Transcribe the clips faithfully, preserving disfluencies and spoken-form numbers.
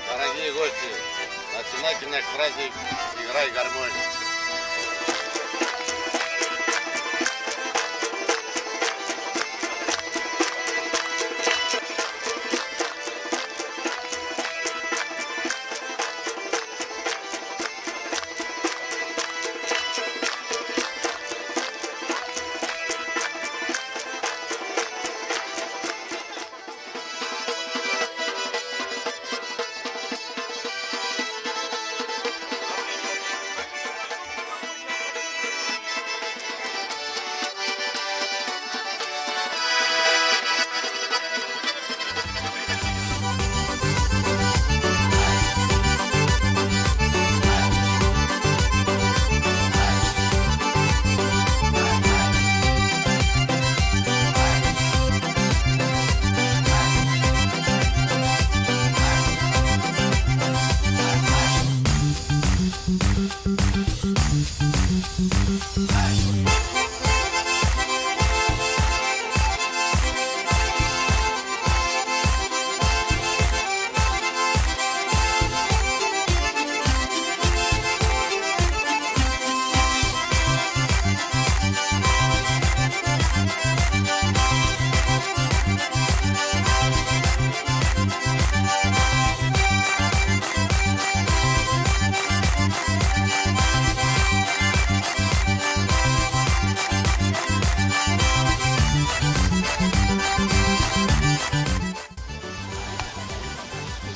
Дорогие гости, начинайте наш праздник, играй гармонь.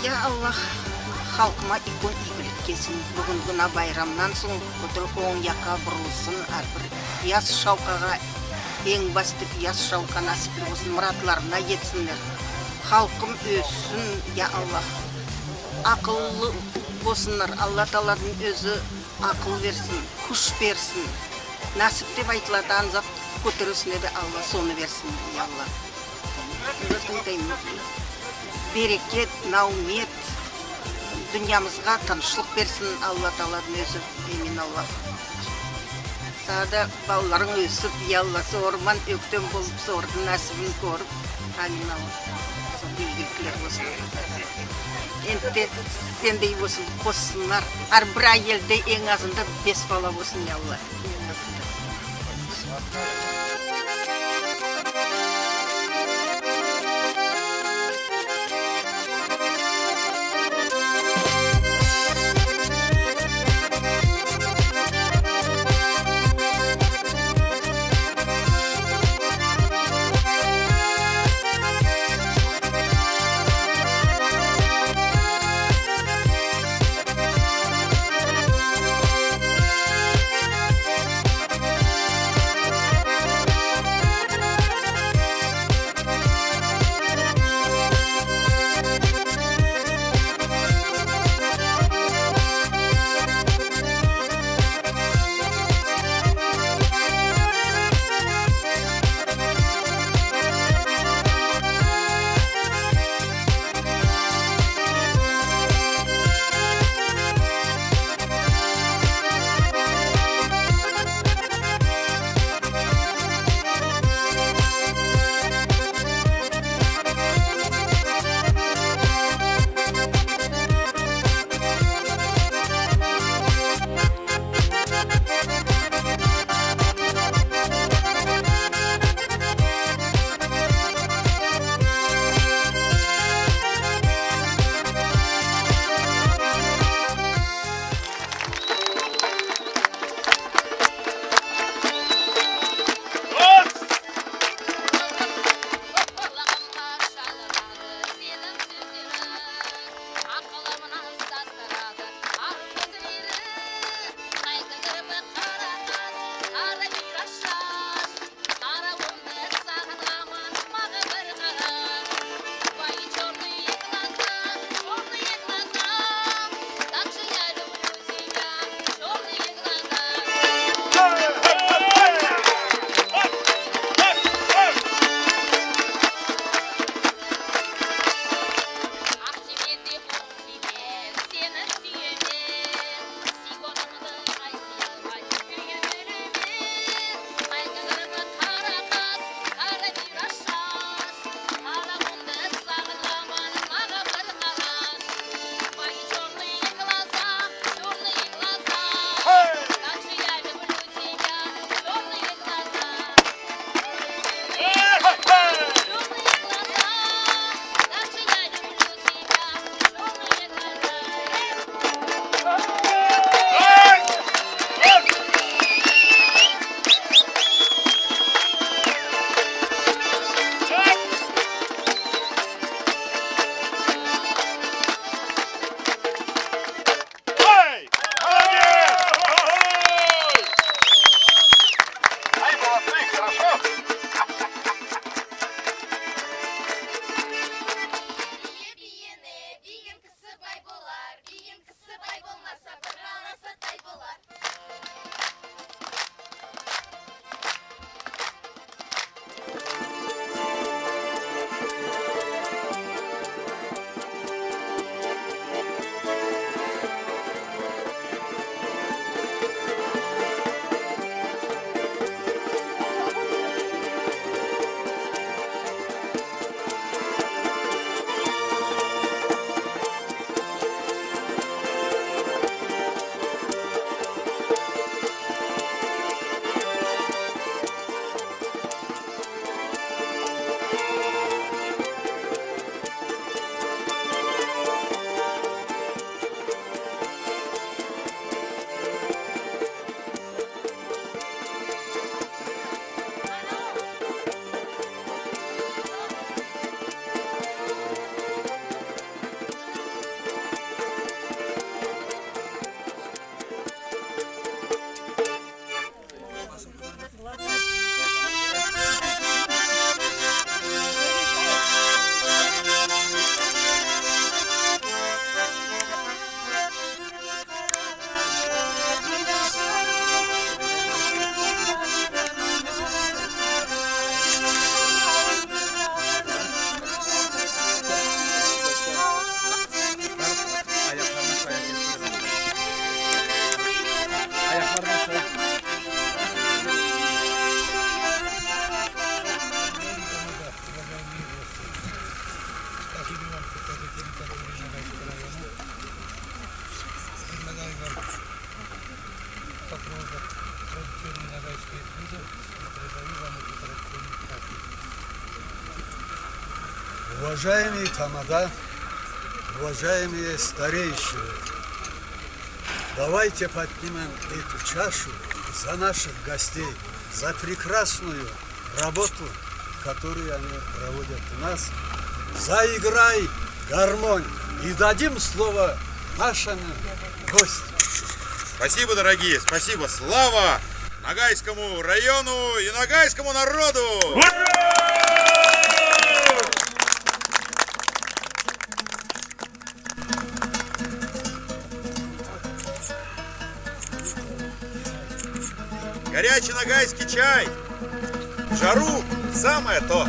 Я Алла, халкыма уьйкен ийгилик келсин. Буьгуьнги мына байрамнан сонъ оьтип онъ якка бурылсын. Аьр бир яс шавкалга, энъ басты яс шавкал насипли болсын, мыратларына етсинлер. Халкым оьссин, я Алла. Акыллы болсынлар. Алла Тааладынъ оьзи акыл берсин, куьш берсин. Насип деп айтылатаган зат коьтерисине де Алла соны берсин, я Алла. Берекет, наьмет, дуныямызга тынышлык берсин Алла Тааладынъ оьзи. Амин, Алла. Сага да балаларынъ оьсип, я Алла, соры ман оьктем болып, сорыдынъ насибин коьрип. Амин, Алла. Сондай ийгиликлер болсын. Энди де сендей болсын, коссынлар. Аьр бир аьелде энъ азында бес бала болсын, я Алла. Энъ азында. Уважаемые тамада, уважаемые старейшины, давайте поднимем эту чашу за наших гостей, за прекрасную работу, которую они проводят у нас. Заиграй, гармонь, и дадим слово нашему гостю. Спасибо, дорогие, спасибо. Слава Ногайскому району и ногайскому народу! Горячий ногайский чай. В жару самое то.